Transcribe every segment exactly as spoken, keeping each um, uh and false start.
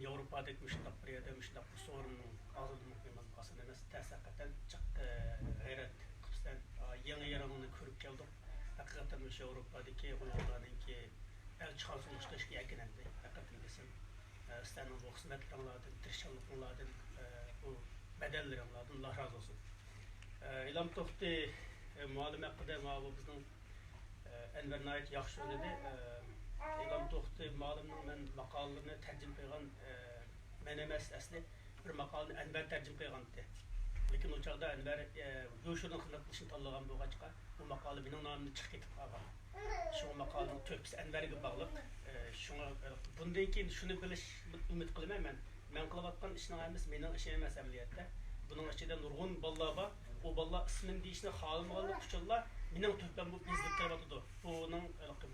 ياۋروپادىكى مۇشۇنداق بىر يەردە مۇشۇنداق بىر سورۇننىڭ ئاغزىدا مېھمان بارسا ئەمەس، تەس ھەقىقەتەن جىق، ئە، ھەيران قىپسەن. ئا، يېڭى يېرىڭنى كۆرۈپ كەلدۇق. ھەقىقەتەن مۇشۇ ياۋروپادىكى ئۇيغۇرلارنىڭكى ئەلچىخانىسىنى ئۇشتاشكى ئەكىنەمدى. ھەقىقەتەن دېسەم، ئە، سىلەرنىڭ بۇ خىزمەتلىرىڭلاردىن، تىرىشچانلىقىڭلاردىن، ئە، بۇ بەدەللىرىڭلاردىن ئاللا رازى بولسۇن. ئە، ئىلھام توختى، ئە، مۇئەللىم ھەققىدە ماۋۇ بىزنىڭ ئەنۋەر ناھايىتى ياخشى سۆزلىدى. ئىلھام توختى مۇئەللىمنىڭ مەن ماقالىلىرىنى تەرجىمە قىلغان مەن ئەمەس ئەسلى، بىر ماقالىنى ئەنۋەر تەرجىمە قىلغانىدى. لېكىن ئۇ چاغدا ئەنۋەر يوشۇرۇن خىزمەت قىلىشنى تاللىغان بولغاچقا، بۇ ماقالە مېنىڭ نامىمدىن چىقىپ كېتىپ قالغان. شۇڭا ماقالىنىڭ تۆھپىسى ئەنۋەرگە باغلىق. شۇڭا بۇندىن كېيىن شۇنى بىلىش ئۈمىد قىلىمەن مەن. مەن قىلىۋاتقان ئىشنىڭ ھەممىسى مېنىڭ ئىشىم ئەمەس ئەمەلىيەتتە. بۇنىڭ ئىچىدە نۇرغۇن بالىلار بار. ئۇ بالىلار ئىسمىنى دېيىشنى خالىمىغانلىقى ئۈچۈنلا مېنىڭ تۆھپەم بولۇپ ئېزىلىپ قېلىۋاتىدۇ. بۇنىڭ،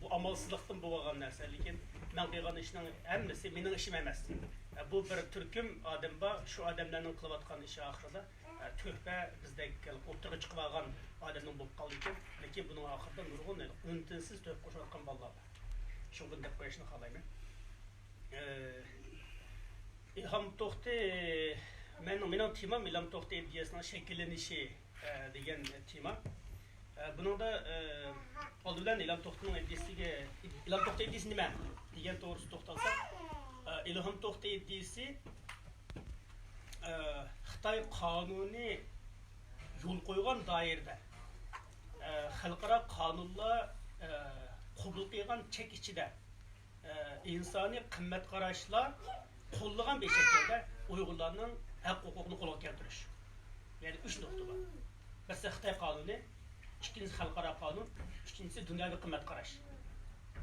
بۇ ئامالسىزلىقتىن بولغان نەرسە. لېكىن مەن قىلغان ئىشنىڭ ھەممىسى مېنىڭ ئىشىم ئەمەس. بۇ بىر تۈركۈم ئادەم بار، شۇ ئادەملەرنىڭ قىلىۋاتقان ئىشى ئاخىرىدا تۆھپە بىزدەك ئوتتۇرىغا چىقىۋالغان ئادەمنىڭ بولۇپ قالدىكەن. لېكىن بۇنىڭ ئاخىرىدا نۇرغۇن ئۈن-تىنسىز تۆھپە قوشۇۋاتقان بالىلار بار. شۇڭا بۇنى دەپ قويۇشنى خالايمەن. ئىلھام توختى، مەن، مېنىڭ تېمام ئىلھام توختى ئىدىيەسىنىڭ شەكىللىنىشى، ئە، دېگەن تېما. ئە، بۇنىڭدا، ئە، ئالدى بىلەن ئىلھام توختىنىڭ ئىدىيەسىگە، ئىلھام توختى ئىدىيەسى نېمە دېگەن توغرىسىدا توختالساق، ئە، ئىلھام توختى ئىدىيەسى، ئە، خىتاي قانۇنى يول قويغان دائىرىدە، ئە، خەلقئارا قانۇنلار، ئە، قوبۇل قىلغان چەك ئىچىدە، ئىنسانىي قىممەت قاراشلار قوللىغان بىر شەكىلدە ئۇيغۇرلارنىڭ ھەق ھوقۇقىنى قولغا كەلتۈرۈش. يەنى ئۈچ نۇقتا بار. بىرسى خىتاي قانۇنى، ئىككىنچىسى خەلقئارا قانۇن، ئۈچىنچىسى دۇنياۋى قىممەت قاراش.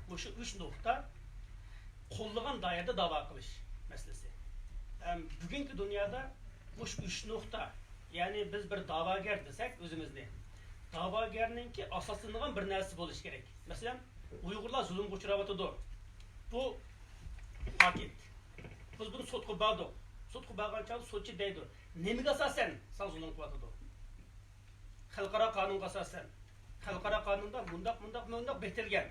مۇشۇ ئۈچ نۇقتا قوللىغان دائىرىدە داۋا قىلىش مەسىلىسى. ھەم بۈگۈنكى دۇنيادا مۇشۇ ئۈچ نۇقتا، يەنى بىز بىر داۋاگەر دېسەك ئۆزىمىزنى، داۋاگەرنىڭكى ئاساسلىنىدىغان بىر نەرسە بولۇشى كېرەك. مەسىلەن، ئۇيغۇرلار زۇلۇمغا ئۇچراۋاتىدۇ. بۇ پاكىت. بىز بۇنى سوتقا باردۇق. سوتقا بارغان چاغدا سوتچى دەيدۇ، نېمىگە ئاساسەن ساڭا زۇلۇم قىلىۋاتىدۇ؟ خەلقئارا قانۇنغا ئاساسەن. خەلقئارا قانۇندا مۇنداق، مۇنداق، مۇنداق بېكىتىلگەن.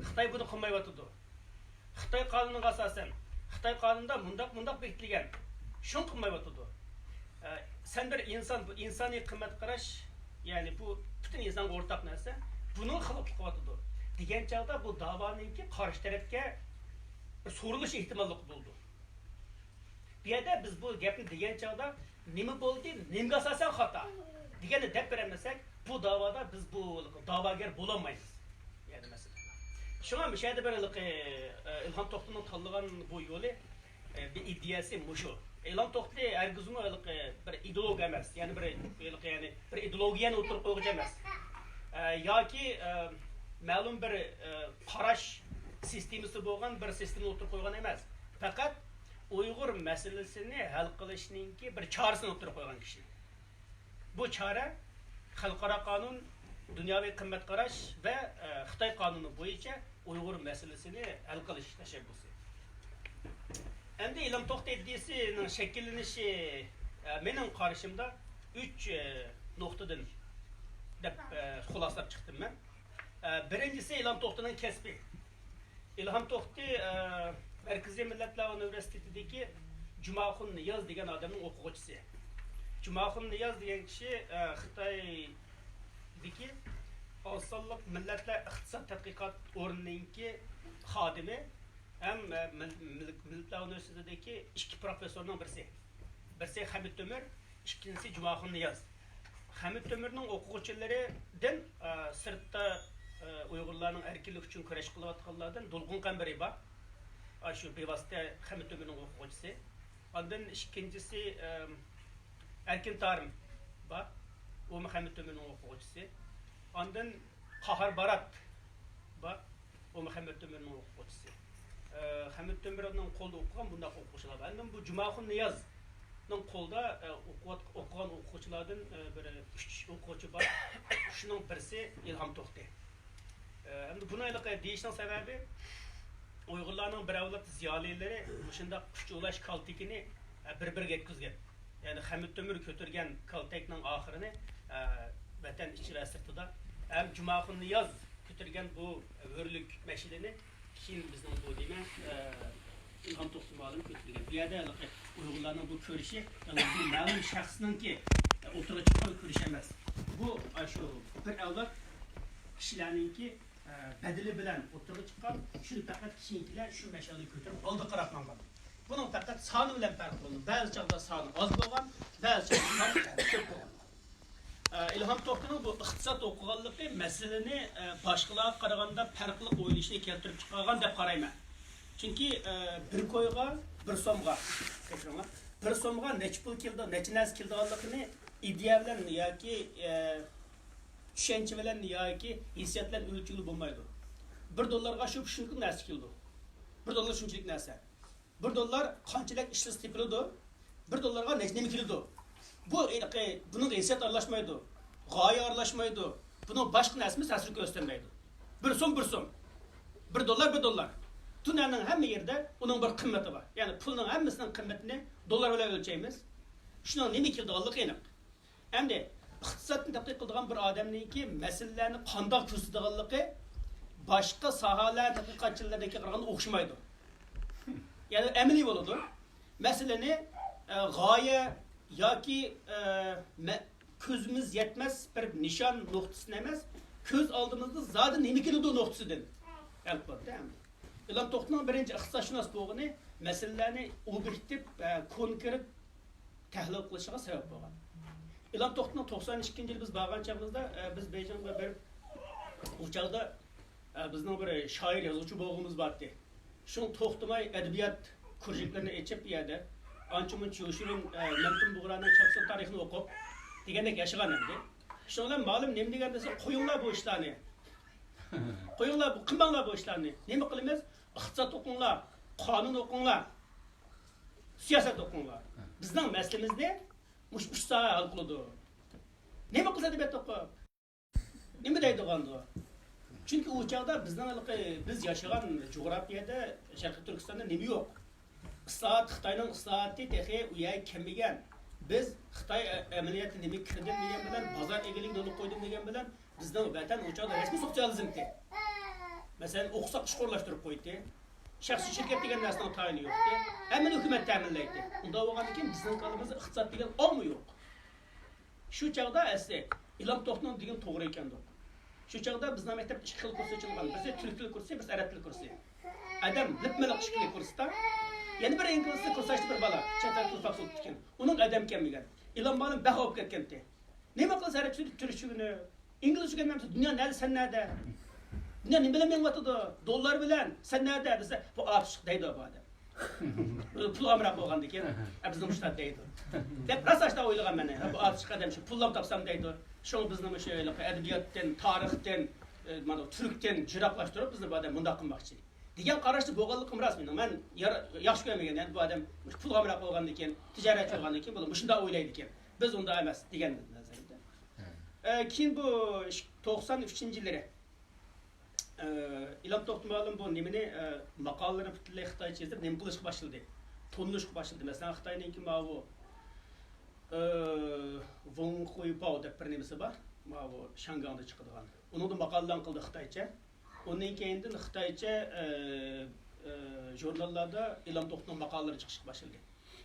خىتاي بۇنى قىلمايۋاتىدۇ. خىتاي قانۇنىغا ئاساسەن. خىتاي قانۇندا مۇنداق، مۇنداق بېكىتىلگەن. شۇڭا قىلمايۋاتىدۇ. ئە، سەن بىر ئىنسان، بۇ ئىنسانىي قىممەت قاراش، يەنى بۇ پۈتۈن ئىنسانغا ئورتاق نەرسە، بۇنىڭغا خىلاپلىق قىلىۋاتىدۇ دېگەن چاغدا بۇ داۋانىڭكى قارشى تەرەپكە بىر سورىلىش ئېھتىماللىقى بولىدۇ. بۇ يەردە بىز بۇ گەپنى دېگەن چاغدا نېمە بولدى، نېمىگە ئاساسەن خاتا دېگەننى دەپ بېرەلمىسەك، بۇ داۋادا بىز بۇ داۋاگەر بولالمايمىز. يەنى مەسىلەن. شۇڭا مۇشۇ يەردە بىر ھېلىقى، ئە، ئىلھام توختىنىڭ تاللىغان بۇ يولى، ئە، بىر ئىدىيەسى مۇشۇ. ئىلھام توختى ھەرگىزمۇ ھېلىقى بىر ئىدېئولوگ ئەمەس، يەنى بىر ھېلىقى، يەنى بىر ئىدېئولوگىيەنى ئوتتۇرىغا قويغۇچى ئەمەس. ئە، ياكى، ئە، مەلۇم بىر، ئە، قاراش سىستېمىسى بولغان بىر سىستېمىنى ئوتتۇرىغا قويغان ئەمەس. پەقەت ئۇيغۇر مەسىلىسىنى ھەل قىلىشنىڭكى بىر چارىسىنى ئوتتۇرىغا قويغان كىشى. بۇ چارە خەلقئارا قانۇن، دۇنياۋى قىممەت قاراش ۋە، ئە، خىتاي قانۇنى بويىچە ئۇيغۇر مەسىلىسىنى ھەل قىلىش تەشەببۇسى. ئەمدى ئىلھام توختى ئىدىيىسىنىڭ شەكىللىنىشى، ئە، مېنىڭ قارىشىمدا ئۈچ، ئە، نۇقتىدىن دەپ، ئە، خۇلاسىلاپ چىقتىم مەن. ئە، بىرىنچىسى ئىلھام توختىنىڭ كەسپى. ئىلھام توختى، ئە، مەركىزىي مىللەتلەر ئۇنىۋېرسىتېتىدىكى جۇماخۇن نىياز دېگەن ئادەمنىڭ ئوقۇغۇچىسى. جۇماخۇن نىياز دېگەن كىشى، ئە، خىتايدىكى ئاز سانلىق مىللەتلەر ئىقتىساد تەتقىقات ئورنىنىڭكى خادىمى ھەم، ئە، مىل-، مىل-، مىللەتلەر ئۇنىۋېرسىتېتىدىكى ئىككى پروفېسسورنىڭ بىرسى. بىرسى خەمىت تۆمۈر، ئىككىنچىسى جۇماخۇن نىياز. خەمىت تۆمۈرنىڭ ئوقۇغۇچىلىرىدىن، ئە، سىرتتا، ئە، ئۇيغۇرلارنىڭ ئەركىنلىكى ئۈچۈن كۈرەش قىلىۋاتقانلاردىن دولقۇن قەمبىرى بار. ئاشۇ بىۋاسىتە خەمىت تۆمۈرنىڭ ئوقۇغۇچىسى. ئاندىن ئىككىنچىسى، ئە، ئەركىن تارىم بار. ئۇمۇ خەمىت تۆمۈرنىڭ ئوقۇغۇچىسى. ئاندىن قاھار بارات بار. ئۇمۇ خەمىت تۆمۈرنىڭ ئوقۇغۇچىسى. ئە، خەمىت تۆمۈرنىڭ قولىدا ئوقۇغان بۇنداق ئوقۇغۇچىلار بار. ئەمدى بۇ جۇماخۇن نىيازنىڭ قولىدا، ئە، ئوقۇۋات-، ئوقۇغان ئوقۇغۇچىلاردىن، ئە، بىر ئۈچ ئوقۇغۇچى بار. شۇنىڭ بىرسى ئىلھام توختى. ئە، ئەمدى بۇنى ھېلىقى دېيىشنىڭ سەۋەبى، ئۇيغۇرلارنىڭ بىر ئەۋلاد زىيالىيلىرى مۇشۇنداق كۈچ ئۇلاش كالتىكىنى، ئە، بىر-بىرىگە يەتكۈزگەن. يەنى خەمىت تۆمۈر كۆتۈرگەن كالتەكنىڭ ئاخىرىنى، ئە، ۋەتەن ئىچى ۋە سىرتىدا ھەم جۇماخۇن نىياز كۆتۈرگەن بۇ ھۆرلۈك مەشئىلىنى كېيىن بىزنىڭ بۇ نېمە، ئە، ئىلھام توختى مۇئەللىم كۆتۈرگەن. بۇ يەردە ھېلىقى ئۇيغۇرلارنىڭ بۇ كۈرىشى يالغۇز بىر مەلۇم شەخسنىڭكى ئوتتۇرىغا چىققان كۈرىشى ئەمەس. بۇ ئاشۇ بىر ئەۋلاد كىشىلەرنىڭكى، ئە، بەدىلى بىلەن ئوتتۇرىغا چىققان، شۇنى پەقەت كېيىنكىلەر شۇ مەشئەلنى كۆتۈرۈپ ئالدىغا قاراپ ماڭغان. بۇنىڭ پەقەت سانى بىلەن پەرق بولىدۇ. بەزى چاغدا سانى ئاز بولغان، بەزى چاغدا سانى كۆپ بولغان. ئە، ئىلھام توختىنىڭ بۇ ئىقتىساد ئوقۇغانلىقى مەسىلىنى، ئە، باشقىلارغا قارىغاندا پەرقلىق ئويلىشىنى كەلتۈرۈپ چىقارغان دەپ قارايمەن. چۈنكى، ئە، بىر كويغا، بىر سومغا، كەچۈرۈڭلار، بىر سومغا نەچچە پۇل كېلىدۇ، نەچچە نەرسە كېلىدىغانلىقىنى ئىدىيە بىلەن ياكى، ئە، چۈشەنچە بىلەن ياكى ھېسسىيات بىلەن ئۆلچىگىلى بولمايدۇ. بىر دوللارغا شۇ شۇنچىلىك نەرسە كېلىدۇ. بىر دوللار شۇنچىلىك نەرسە. بىر دوللار قانچىلىك ئىشلىسا تېپىلىدۇ؟ بىر دوللارغا نەچچە نېمە كېلىدۇ؟ بۇ ھېلىقى، بۇنىڭغا ھېسسىيات ئارىلاشمايدۇ، غايە ئارىلاشمايدۇ. بۇنىڭ باشقا نەرسىمۇ تەسىر كۆرسىتەلمەيدۇ. بىر سوم، بىر سوم. بىر دوللار، بىر دوللار. دۇنيانىڭ ھەممە يېرىدە ئۇنىڭ بىر قىممىتى بار. يەنى پۇلنىڭ ھەممىسىنىڭ قىممىتىنى دوللار بىلەن ئۆلچەيمىز. شۇنىڭ نېمە كېلىدىغانلىقى ئېنىق. ئەمدى ئىقتىسادنى تەتقىق قىلىدىغان بىر ئادەمنىڭكى مەسىلىلەرنى قانداق كۆرسىتىدىغانلىقى باشقا ساھەلەر تەتقىقاتچىلىرىنىڭكىگە قارىغاندا ئوخشىمايدۇ. يەنى ئەمەلىي بولىدۇ. مەسىلىنى، ئە، غايە ياكى، ئە، مە-، كۆزىمىز يەتمەس بىر نىشان نۇقتىسىدىن ئەمەس، كۆز ئالدىمىزدا زادى نېمە كېلىدۇ نۇقتىسىدىن ھەل قىلىدۇ ئەمدى. ئىلھام توختىنىڭ بىرىنچى ئىقتىسادشۇناس بولغىنى مەسىلىلەرنى ئوبيېكتىپ، ئە، كونكرېت تەھلىل قىلىشىغا سەۋەب بولغان. ئىلھام توختىنىڭ توقسان ئىككىنچى يىلى بىز بارغان چېغىمىزدا، ئە، بىز بېيجىڭغا بېرىپ، ئۇ چاغدا، ئە، بىزنىڭ بىر شائىر، يازغۇچى بولغۇمىز بارتتى. شۇڭا توختىماي ئەدەبىيات كۇرژۇكلىرىنى ئېچىپ، بۇ يەردە ئانچە-مۇنچە يوشۇرۇن، ئە، مەمتىمىن بۇغرانىڭ چاپسان تارىخىنى ئوقۇپ، دېگەندەك ياشىغان ئەمدى. شۇنىڭ بىلەن مۇئەللىم نېمە دېگەن دېسە، قويۇڭلار بۇ ئىشلارنى. قويۇڭلار، بۇ، قىلماڭلار بۇ ئىشلارنى. نېمە قىلىمىز؟ ئىقتىساد ئوقۇڭلار، قانۇن ئوقۇڭلار، سىياسەت ئوقۇڭلار. بىزنىڭ مەسىلىمىزنى مۇشۇ ئۈچ ساھە ھەل قىلىدۇ. نېمە قىلسا ئەدەبىيات ئوقۇپ؟ نېمە دەيدىغاندۇ؟ چۈنكى ئۇ چاغدا بىزنىڭ ھېلىقى، بىز ياشىغان جۇغراپىيەدە، شەرقىي تۈركىستاندا نېمە يوق؟ ئىسلاھات، خىتاينىڭ ئىسلاھاتى تېخى ئۇ يەرگە كەلمىگەن. بىز خىتاي ئە-، ئەمەلىيەتتە نېمە كىردىم دېگەن بىلەن، بازار ئىگىلىكىنى يولغا قويدۇم دېگەن بىلەن، بىزنىڭ ۋەتەن ئۇ چاغدا رەسمىي سوتسىيالىزمتى. مەسىلەن، ئوقۇساق ئىشقا ئورۇنلاشتۇرۇپ قويدى. شەخسىي شىركەت دېگەن نەرسىنىڭ تايىنى يوقتى. ھەممىنى ھۆكۈمەت تەمىنلەيتتى. ئۇنداق بولغاندىن كېيىن بىزنىڭ كاللىمىزدا ئىقتىساد دېگەن ئاڭمۇ يوق. شۇ چاغدا ئەسلى ئىلھام توختىنىڭ دېگىنى توغرا ئىكەندۇق. شۇ چاغدا بىزنىڭ مەكتەپتە ئىككى خىل كۇرس ئېچىلغان. بىرسى تۈرك تىلى كۇرسى، بىرسى ئەرەب تىلى كۇرسى. ئادەم لىپمىلىق ئىككى كۇرستا. يەنە بىر ئىنگلىز تىلى كۇرسى ئاچتى بىر بالا. چەت ئەل تىل فاكۇلتېتىدىكى. ئۇنىڭ ئادەم كەلمىگەن. ئىلھام مۇئەللىم بەك ئوپ كەتكەنتى. نېمە قىلسا ئەرەب تىلى، تۈركچە ئۆگىنىپ؟ ئىنگلىزچە ئۆگەنمەمسىز؟ دۇنيا نەدە، سەن نەدە؟ دۇنيا نېمە بىلەن مېڭىۋاتىدۇ؟ دوللار بىلەن. سەن نەدە دېسە، بۇ ئارتۇقچىلىق دەيدۇ بۇ ئادەم. پۇل ئامراق بولغاندىكىن، ئە، بىزنى مۇشۇنداق دەيدۇ. دەپ راست ئاشتا ئويلىغان مەن. بۇ ئارتۇقچىلىق ئادەم شۇ پۇللام تاپسام دەيدۇ. شۇڭا بىزنى مۇشۇ ھېلىقى ئەدەبىياتتىن، تارىختىن، ئە، مانا تۈركتىن جىراقلاشتۇرۇپ بىزنى بۇ ئادەم مۇنداق قىلماقچى. دېگەن قاراشتا بولغانلىقىم راست مېنىڭ. مەن يار-، ياخشى كۆرمىگەن، يەنى بۇ ئادەم پۇل ئامراق بولغاندىكىن، تىجارەتچى بولغاندىكىن بۇلار مۇشۇنداق ئويلايدىكەن. بىز ئۇنداق ئەمەس دېگەن نەزەردە. ئە، كېيىن بۇ ئىش-، توقسان ئۈچىنچى يىللىرى، ئە، ئىلھام توختى مۇئەللىم بۇ نېمىنى، ئە، ماقالىلىرىنى پۈتۈنلەي خىتايچە يېزىپ، نېمە قىلىشقا باشلىدى؟ تونۇشقا باشلىدى. مەسىلەن، خىتاينىڭكى ماۋۇ، ئە، ۋېنخۇيپاۋ دەپ بىر نېمىسى بار. ماۋۇ شياڭگاڭدا چىقىدىغان. ئۇنىڭدا ماقالىلەرنى قىلدى خىتايچە. ئۇنىڭ كەينىدىن خىتايچە، ئە، ئە، ژۇرناللاردا ئىلھام توختىنىڭ ماقالىلىرى چىقىشقا باشلىدى.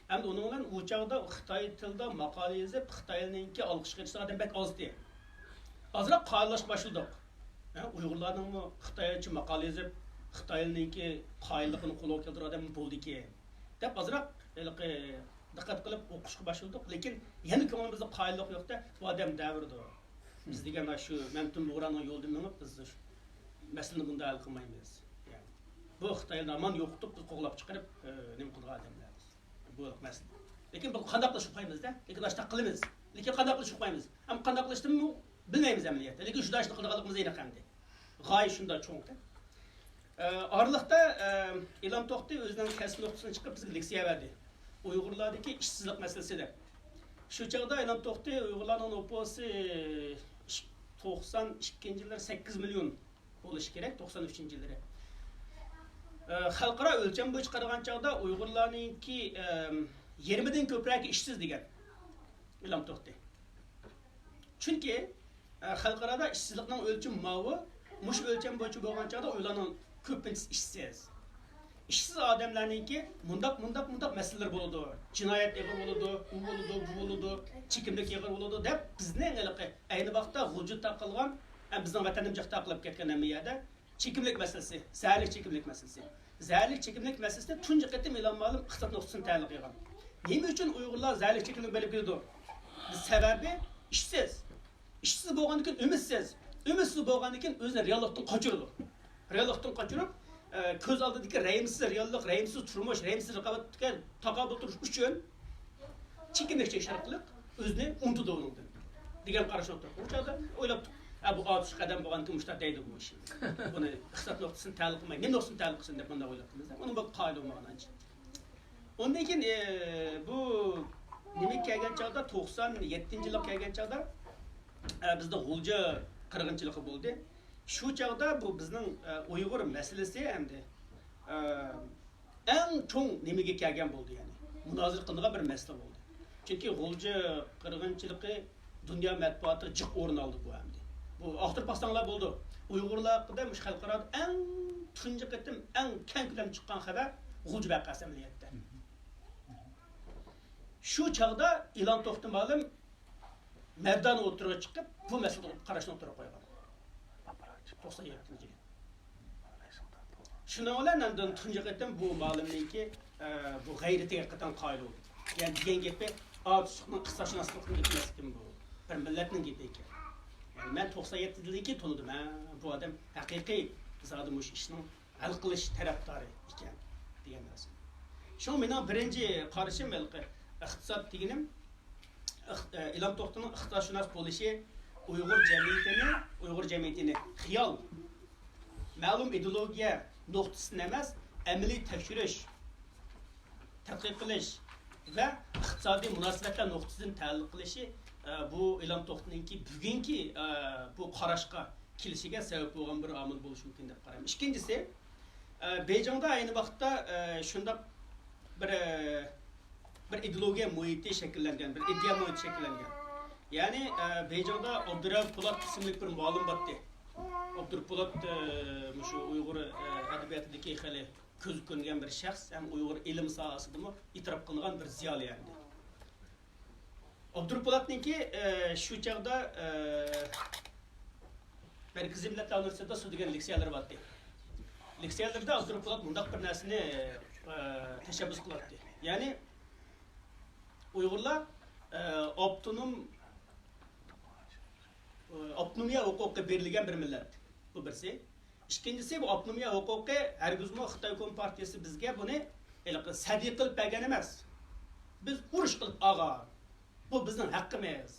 ئەمدى ئۇنىڭ بىلەن ئۇ چاغدا خىتاي تىلىدا ماقالە يېزىپ، خىتاينىڭكى ئالقىشقا يېتىشىدىغان ئادەم بەك ئازدى. ئازراق قايىللاشقا باشلىدۇق. ھە، ئۇيغۇرلارنىڭمۇ خىتايچە ماقالە يېزىپ، خىتاينىڭكى قايىللىقىنى قولغا كەلتۈرگەن ئادەم بولدىكەن، دەپ ئازراق ھېلىقى دىققەت قىلىپ ئوقۇشقا باشلىدۇق. لېكىن يەنە كۆڭلىمىزدە قايىللىق يوقتى. بۇ ئادەم دەۋرىدۇ. بىز دېگەن شۇ مەمتىمىن بۇغرانىڭ يولىدا مېڭىپ، بىز مەسىلىنى بۇنداق ھەل قىلمايمىز. يەنى بۇ خىتايلارنى ھامان يوقىتىپ، بىز قوغلاپ چىقىرىپ، ئە، نېمە قىلىدىغان ئادەملەر بىز. بۇ مەسىلە. لېكىن بۇ قانداق قىلىشنى ئۇقمايمىز-دە. لېكىن ئاشۇنداق قىلىمىز. لېكىن قانداق قىلىشنى ئۇقمايمىز. ئەمما قانداق قىلىشنىمۇ بىلمەيمىز ئەمەلىيەتتە. لېكىن شۇنداق ئىشنى قىلىدىغانلىقىمىز ئېنىق ئەمدى. غايە شۇنداق چوڭ. ئە، ئارىلىقتا، ئە، ئىلھام توختى ئۆزىنىڭ كەسپىي نۇقتىسىدىن چىقىپ بىزگە لېكسىيە بەردى. ئۇيغۇرلاردىكى ئىشسىزلىق مەسىلىسى دەپ. شۇ چاغدا ئىلھام توختى ئۇيغۇرلارنىڭ نوپۇسى توقسان ئىككىنچى يىللىرى سەككىز مىليون بولۇشى كېرەك، توقسان ئۈچىنچى يىللىرى. ئە، خەلقئارا ئۆلچەم بويىچە قارىغان چاغدا ئۇيغۇرلارنىڭكى، ئە، يېرىمىدىن كۆپرەكى ئىشسىز دېگەن ئىلھام توختى. چۈنكى، ئە، خەلقئارادا ئىشسىزلىقنىڭ ئۆلچىمى ماۋۇ، مۇشۇ ئۆلچەم بويىچە بولغان چاغدا ئۇلارنىڭ كۆپىنچىسى ئىشسىز. ئىشسىز ئادەملەرنىڭكى مۇنداق، مۇنداق، مۇنداق مەسىلىلىرى بولىدۇ، جىنايەت ئېغىر بولىدۇ، ئۇ بولىدۇ، بۇ بولىدۇ، چېكىملىك ئېغىر بولىدۇ دەپ، بىزنىڭ ھېلىقى ئەينى ۋاقىتتا غۇلجىدا تارقالغان، ھەم بىزنىڭ ۋەتەندىمۇ جىق تارقىلىپ كەتكەن ھەممە يەردە چېكىملىك مەسىلىسى، زەھەرلىك چېكىملىك مەسىلىسى. زەھەرلىك چېكىملىك مەسىلىسىنى تۇنجى قېتىم ئىلھام مۇئەللىم ئىقتىساد نۇقتىسىدىن تەھلىل قىلغان. نېمە ئۈچۈن ئۇيغۇرلار زەھەرلىك چېكىملىك بىلىپ كېلىدۇ؟ سەۋەبى ئىشسىز. ئىشسىز بولغاندىن كېيىن ئۈمىدسىز. ئۈمىدسىز بولغاندىن كېيىن ئۆزىنى رېئاللىقتىن قاچۇرىدۇ. رېئاللىقتىن قاچۇرۇپ، ئە، كۆز ئالدىدىكى رەھىمسىز رېئاللىق، رەھىمسىز تۇرمۇش، رەھىمسىز رىقابەتكە تاقابىل تۇرۇش ئۈچۈن چېكىنىش ئىش ئارقىلىق ئۆزىنى ئۇنتۇدۇ ئۇنىڭدىن دېگەن قاراشنى ئوتتۇرىغا قويۇپ، ئۇ چاغدا ئويلاپتۇق، ھە، بۇ ئاتۇش قەدەم بولغاندىن كېيىن مۇشۇنداق دەيدۇ بۇ ئىش. بۇنى ئىقتىساد نۇقتىسىدىن تەھلىل قىلماي، نېمە نۇقتىسىدىن تەھلىل قىلسۇن دەپ مۇنداق ئويلاپتىمىز. ئۇنىڭ بۇ قائىدە بولمىغان ئانچە. ئۇندىن كېيىن، ئى، بۇ نېمىگە كەلگەن چاغدا، توقسان يەتتىنچى يىلغا كەلگەن چاغدا، ئە، بىزدە غۇلجا قىرغىنچىلىقى بولدى. شۇ چاغدا بۇ بىزنىڭ، ئە، ئۇيغۇر مەسىلىسى ئەمدى، ئە، ئەڭ چوڭ نېمىگە كەلگەن بولدى، يەنى مۇنازىرە قىلىنغان بىر مەسىلە بولدى. چۈنكى غۇلجا قىرغىنچىلىقى دۇنيا مەتبۇئاتىدا جىق ئورۇن ئالدى بۇ ئەمدى. بۇ ئاختۇرۇپ باقساڭلار بولىدۇ. ئۇيغۇرلار ھەققىدە مۇشۇ خەلقئارادا ئەڭ تۇنجى قېتىم، ئەڭ كەڭ كۆلەمدە چىققان خەۋەر غۇلجا ۋەقەسى ئەمەلىيەتتە. شۇ چاغدا ئىلان توختى مۇئەللىم مەردانە ئوتتۇرىغا چىقىپ، بۇ مەسىلىگە قاراشنى ئوتتۇرىغا قويغان. توقسان يەتتىنچى يىل. شۇنىڭ بىلەن ئاندىن تۇنجى قېتىم بۇ مۇئەللىمنىڭكى، ئە، بۇ غەيرىتىگە ھەقىقەتەن قايىل بولدۇم. يەنى دېگەن گېپى، ئاتۇشلۇقنىڭ، ئىقتىسادشۇناسلىقنىڭ گېپى ئەمەسكەن بۇ. بىر مىللەتنىڭ گېپى ئىكەن. يەنى مەن توقسان يەتتىنچى يىلدىن كېيىن تونۇدۇم، ھە، بۇ ئادەم ھەقىقىي زادى مۇشۇ ئىشنىڭ ھەل قىلىش تەرەپدارى ئىكەن دېگەن نەرسە. شۇڭا مېنىڭ بىرىنچى قارىشىم ھېلىقى ئىقتىساد دېگىنىم، ئىق-، ئە، ئىلان توختىنىڭ ئىقتىسادشۇناس بولۇشى ئۇيغۇر جەمئىيىتىنى، ئۇيغۇر جەمئىيىتىنى خىيال، مەلۇم ئىدېئولوگىيە نۇقتىسىدىن ئەمەس، ئەمەلىي تەكشۈرۈش، تەتقىق قىلىش ۋە ئىقتىسادىي مۇناسىۋەتلەر نۇقتىسىدىن تەھلىل قىلىشى، ئە، بۇ ئىلان توختىنىڭكى بۈگۈنكى، ئە، بۇ قاراشقا كېلىشىگە سەۋەب بولغان بىر ئامىل بولۇشى مۇمكىن دەپ قارايمەن. ئىككىنچىسى، ئە، بېيجىڭدا ئەينى ۋاقىتتا، ئە، شۇنداق بىر، ئە، بىر ئىدېئولوگىيە مۇھىتى شەكىللەنگەن، بىر ئىدىيە مۇھىتى شەكىللەنگەن. يەنى، ئە، بېيجىڭدا ئابدۇرائۇپ پولات ئىسىملىك بىر مۇئەللىم بارتتى. ئابدۇرائۇپ پولات، ئە، مۇشۇ ئۇيغۇر، ئە، ئەدەبىياتىدىكى خېلى كۆزگە كۆرۈنگەن بىر شەخس ھەم ئۇيغۇر ئىلىم ساھەسىدىمۇ ئېتىراپ قىلىنغان بىر زىيالىي ئەمدى. ئابدۇرائۇپ پولاتنىڭكى، ئە، شۇ چاغدا، ئە، مەركىزىي مىللەتلەر ئۇنىۋېرسىتېتىدا سۇ دېگەن لېكسىيەلىرى بارتتى. لېكسىيەلىرىدە ئابدۇرائۇپ پولات مۇنداق بىر نەرسىنى، ئە، تەشەببۇس قىلاتتى. يەنى ئۇيغۇرلار، ئە، ئاپتونوم، ئە، ئاپتونومىيە ھوقۇقى بېرىلگەن بىر مىللەت. بۇ بىرسى. ئىككىنچىسى، بۇ ئاپتونومىيە ھوقۇقى ھەرگىزمۇ خىتاي كومپارتىيىسى بىزگە بۇنى ھېلىقى سەدىقە قىلىپ بەرگەن ئەمەس. بىز ئۇرۇش قىلىپ ئالغان. بۇ بىزنىڭ ھەققىمىز.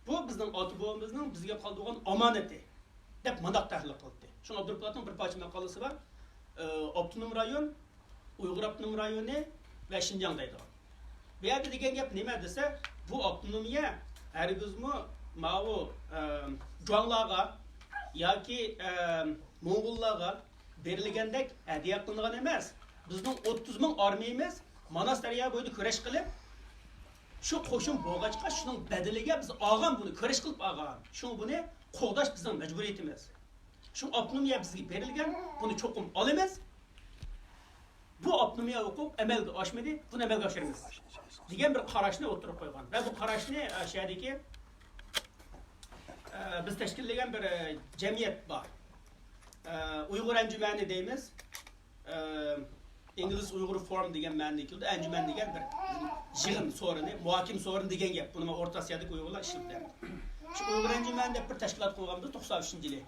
بۇ بىزنىڭ ئاتا-بوۋىمىزنىڭ بىزگە قالدۇرغان ئامانىتى، دەپ مۇنداق تەھلىل قىلدى. شۇڭا ئابدۇرائۇپ پولاتنىڭ بىر پارچە ماقالىسى بار. ئى، ئاپتونوم رايون، ئۇيغۇر ئاپتونوم رايونى ۋە شىنجاڭ دەيدىغان. بۇ يەردە دېگەن گەپ نېمە دېسە، بۇ ئاپتونومىيە ھەرگىزمۇ ماۋۇ، ئە، جۇاڭلارغا ياكى، ئە، موڭغۇللارغا بېرىلگەندەك ھەدىيە قىلىنغان ئەمەس. بىزنىڭ ئوتتۇز مىڭ ئارمىيىمىز ماناس دەريا بويىدا كۈرەش قىلىپ، شۇ قوشۇن بولغاچقا، شۇنىڭ بەدىلىگە بىز ئالغان بۇنى، كۈرەش قىلىپ ئالغان. شۇڭا بۇنى قوغداش بىزنىڭ مەجبۇرىيىتىمىز. شۇ ئاپتونومىيە بىزگە بېرىلگەن، بۇنى چوقۇم ئالىمىز. بۇ ئاپتونومىيە ھوقۇق ئەمەلگە ئاشمىدى، بۇنى ئەمەلگە ئاشۇرىمىز، دېگەن بىر قاراشنى ئوتتۇرىغا قويغان. ۋە بۇ قاراشنى، ئە، شۇ يەردىكى، ئە، بىز تەشكىللىگەن بىر، ئە، جەمئىيەت بار. ئە، ئۇيغۇر ئەنجۈمەنى دەيمىز. ئە، ئىنگلىز ئۇيغۇر فورۇم دېگەن مەنىدىن كېلىدۇ. ئەنجۈمەن دېگەن بىر يىغىن سورۇنى، مۇھاكىمە سورۇنى دېگەن گەپ. بۇنى مانا ئورتا ئاسىيادىكى ئۇيغۇرلار ئىشلىتىدۇ. شۇ ئۇيغۇر ئەنجۈمەن دەپ بىر تەشكىلات قۇرغانبىز توقسان ئۈچىنچى يىلى.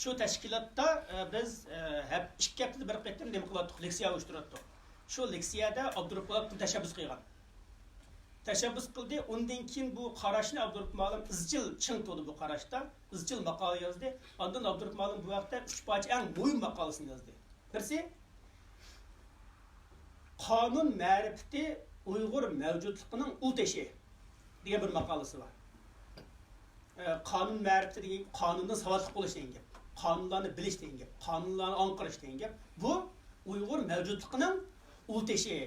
شۇ تەشكىلاتتا، ئە، بىز، ئە، ھەپ-، ئىككى ھەپتىدە بىر قېتىم نېمە قىلاتتۇق؟ لېكسىيە ئۇيۇشتۇراتتۇق. شۇ لېكسىيەدە ئابدۇرائۇپ پولات بۇ تەشەببۇس قىلغان. تەشەببۇس قىلدى. ئۇندىن كېيىن بۇ قاراشنى ئابدۇرائۇپ مۇئەللىم ئىزچىل چىڭ تۇردى بۇ قاراشتا. ئىزچىل ماقالە يازدى. ئاندىن ئابدۇرائۇپ مۇئەللىم بۇ ھەقتە ئۈچ پارچە ئەڭ مۇھىم ماقالىسىنى يازدى. بىرسى، قانۇن مەرىپىتى ئۇيغۇر مەۋجۇتلۇقىنىڭ ئۇل تېشى دېگەن بىر ماقالىسى بار. ئە، قانۇن مەرىپىتى دېگەن قانۇندىن ساۋاتلىق بولۇش دېگەن گەپ. قانۇنلارنى بىلىش دېگەن گەپ. قانۇنلارنى ئاڭقىرىش دېگەن گەپ. بۇ ئۇيغۇر مەۋجۇتلۇقىنىڭ ئۇل تېشى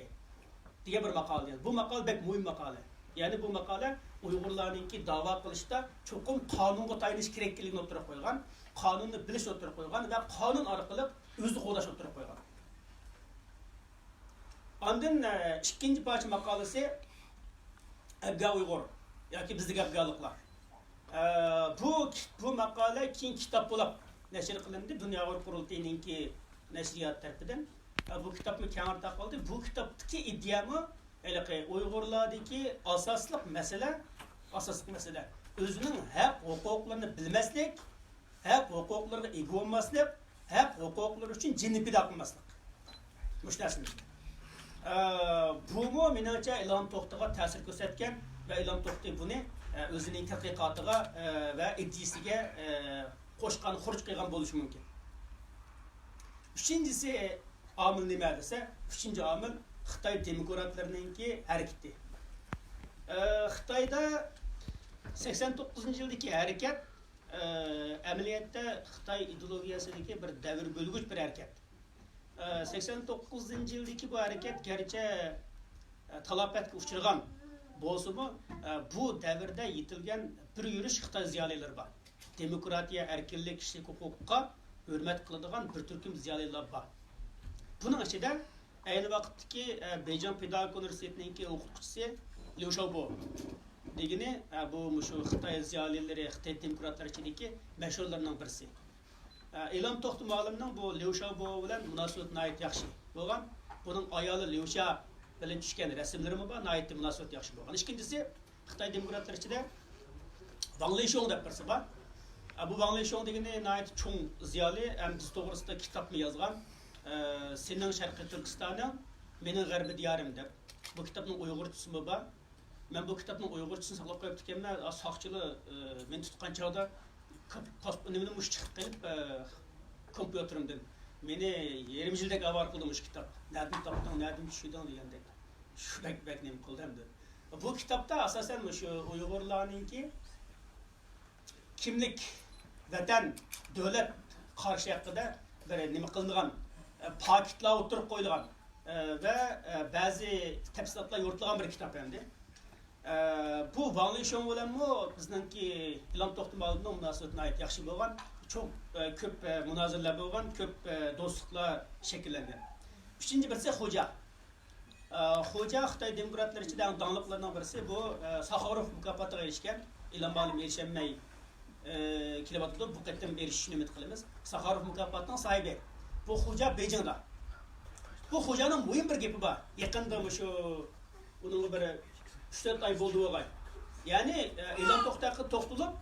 دېگەن بىر ماقالە. بۇ ماقالە بەك مۇھىم ماقالە. يەنى بۇ ماقالە ئۇيغۇرلارنىڭكى داۋا قىلىشتا چوقۇم قانۇنغا تايىنىش كېرەكلىكىنى ئوتتۇرىغا قويغان، قانۇننى بىلىش ئوتتۇرىغا قويغان ۋە قانۇن ئارقىلىق ئۆزىنى قوغداش ئوتتۇرىغا قويغان. ئاندىن ئىككىنچى پارچە ماقالىسى ئەبگە ئۇيغۇر ياكى بىزدىكى ئەبگەلىقلار. بۇ بۇ ماقالە كېيىن كىتاب بولۇپ نەشر قىلىندى، دۇنيا ئۇيغۇر قۇرۇلتىيىنىڭكى نەشرىيات تەرىپىدىن. بۇ كىتابمۇ كەڭرى تارقالدى. بۇ كىتابتىكى ئىدىيەمۇ ھېلىقى ئۇيغۇرلاردىكى ئاساسلىق مەسىلە، ئاساسلىق مەسىلە ئۆزىنىڭ ھەق ھوقۇقلىرىنى بىلمەسلىك، ھەق ھوقۇقلىرىغا ئىگە بولماسلىق، ھەق ھوقۇقلىرى ئۈچۈن جېنىنى پىدا قىلماسلىق. مۇشۇ نەرسىنى. ئە، بۇمۇ مېنىڭچە ئىلھام توختىغا تەسىر كۆرسەتكەن ۋە ئىلھام توختى بۇنى، ئە، ئۆزىنىڭ تەتقىقاتىغا، ئە، ۋە ئىدىيىسىگە، ئە، قوشقان، خۇرۇچ قىلغان بولۇشى مۇمكىن. ئۈچىنچىسى ئامىل نېمە دېسە، ئۈچىنچى ئامىل خىتاي دېموكراتلىرىنىڭكى ھەرىكىتى. ئە، خىتايدا سەكسەن توققۇزىنچى يىلدىكى ھەرىكەت، ئە، ئەمەلىيەتتە خىتاي ئىدېئولوگىيەسىدىكى بىر دەۋر بۆلگۈچ بىر ھەرىكەت. ئە، سەكسەن توققۇزىنچى يىلدىكى بۇ ھەرىكەت گەرچە، ئە، تالاپەتكە ئۇچرىغان بولسىمۇ، ئە، بۇ دەۋردە يېتىلگەن بىر يۈرۈش خىتاي زىيالىيلىرى بار. دېموكراتىيە، ئەركىنلىك، كىشىلىك ھوقۇققا ھۆرمەت قىلىدىغان بىر تۈركۈم زىيالىيلار بار. بۇنىڭ ئىچىدە ئەينى ۋاقىتتىكى، ئە، بېيجىڭ پېداگوگىكا ئۇنىۋېرسىتېتىنىڭكى ئوقۇتقۇچىسى ليۇ شاۋبو دېگىنى، ئە، بۇ مۇشۇ خىتاي زىيالىيلىرى، خىتاي دېموكراتلىرى ئىچىدىكى مەشھۇرلىرىنىڭ بىرسى. ئە، ئىلھام توختى مۇئەللىمنىڭ بۇ ليۇ شاۋبو بىلەن مۇناسىۋىتى ناھايىتى ياخشى بولغان. بۇنىڭ ئايالى ليۇ شيا بىلەن چۈشكەن رەسىملىرىمۇ بار، ناھايىتى مۇناسىۋىتى ياخشى بولغان. ئىككىنچىسى، خىتاي دېموكراتلىرى ئىچىدە ۋاڭ لېشۇڭ دەپ بىرسى بار. ئە، بۇ ۋاڭ لېشۇڭ دېگىنى ناھايىتى چوڭ زىيالىي، ھەم بىز توغرىسىدا كىتابمۇ يازغان. ئە، سېنىڭ شەرقىي تۈركىستانىڭ، مېنىڭ غەربىي دىيارىم دەپ. بۇ كىتابنىڭ ئۇيغۇرچىسىمۇ بار. مەن بۇ كىتابنىڭ ئۇيغۇرچىسىنى ساقلاپ قويۇپتىكەنمەن. ئا، ساقچىلار، ئە، مېنى تۇتقان چاغدا كاپ-، پاس-، نېمىدىن مۇشۇ چىقىپ قېلىپ، ئە، كومپيۇتېرىمدىن. مېنى يېرىم يىلدەك ئاۋارە قىلدى مۇشۇ كىتاب. نەدىن تاپتىڭ، نەدىن چۈشۈردۈڭ دېگەندەك. شۇ بەك، بەك نېمە قىلدى ئەمدى. بۇ كىتابتا ئاساسەن مۇشۇ ئۇيغۇرلارنىڭكى كىملىك، ۋەتەن، دۆلەت قارىشى ھەققىدە بىر نېمە قىلىنغان، ئە، پاكىتلار ئوتتۇرىغا قويۇلغان، ئە، ۋە، ئە، بەزى تەپسىلاتلار يورۇتۇلغان بىر كىتاب ئەمدى. ئە، بۇ ۋاڭ لېشۇڭ بىلەنمۇ بىزنىڭكى ئىلھام توختى مۇئەللىمنىڭ مۇناسىۋىتى ناھايىتى ياخشى بولغان. چوڭ، ئە، كۆپ، ئە، مۇنازىرىلەر بولغان، كۆپ، ئە، دوستلۇقلار شەكىللەنگەن. ئۈچىنچى بىرسى خوجا. ئە، خوجا خىتاي دېموكراتلىرى ئىچىدە ئەڭ داڭلىقلىرىنىڭ بىرسى. بۇ، ئە، ساخاروف مۇكاپاتىغا ئېرىشكەن. ئىلھام مۇئەللىم ئېرىشەلمەي، ئە، كېلىۋاتىدۇ. بۇ قېتىم ئېرىشىشىنى ئۈمىد قىلىمىز. ساخاروف مۇكاپاتىنىڭ ساھىبى. بۇ خوجا بېيجىڭدا. بۇ خوجانىڭ مۇھىم بىر گېپى بار. يېقىندا مۇشۇ ئۇنىڭغا بىر ئۈچ تۆت ئاي بولدى بولغاي. يەنى، ئە، ئىلھام توختى ھەققىدە توختىلىپ،